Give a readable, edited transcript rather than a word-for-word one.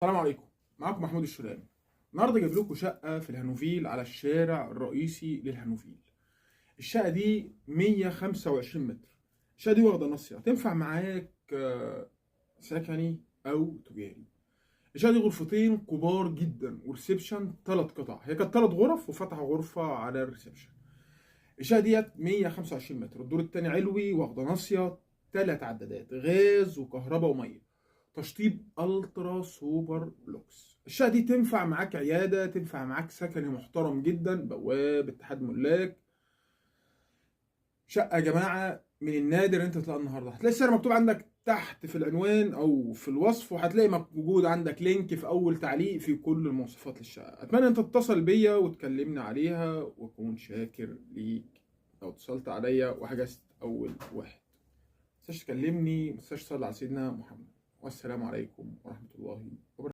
السلام عليكم، معاكم محمود الشلامي. النهارده جايب لكم شقه في الهانوفيل على الشارع الرئيسي للهانوفيل. الشقة دي 125 متر. الشقة دي واخده ناصية، تنفع معاك سكني او تجاري. الشقة دي غرفتين كبار جدا و reception 3 قطع، هي كانت 3 غرف وفتحوا غرفة على ال reception. الشقة ديت 125 متر، الدور الثاني علوي، واخده ناصية، 3 عدادات غاز وكهرباء ومية، تشطيب ultra super lux. الشقة دي تنفع معاك عيادة، تنفع معاك سكني محترم جدا، بواب اتحاد ملاك. شقه يا جماعة من النادر ان انت تلاقيها النهارده. هتلاقي السعر مكتوب عندك تحت في العنوان او في الوصف، وهتلاقي موجود عندك link في اول تعليق في كل المواصفات للشقه. اتمنى انت تتصل بيا وتكلمني عليها، واكون شاكر ليك لو اتصلت عليا وحجزت اول واحد. متنساش تكلمني، متنساش تصلي على سيدنا محمد. والسلام عليكم ورحمة الله وبركاته.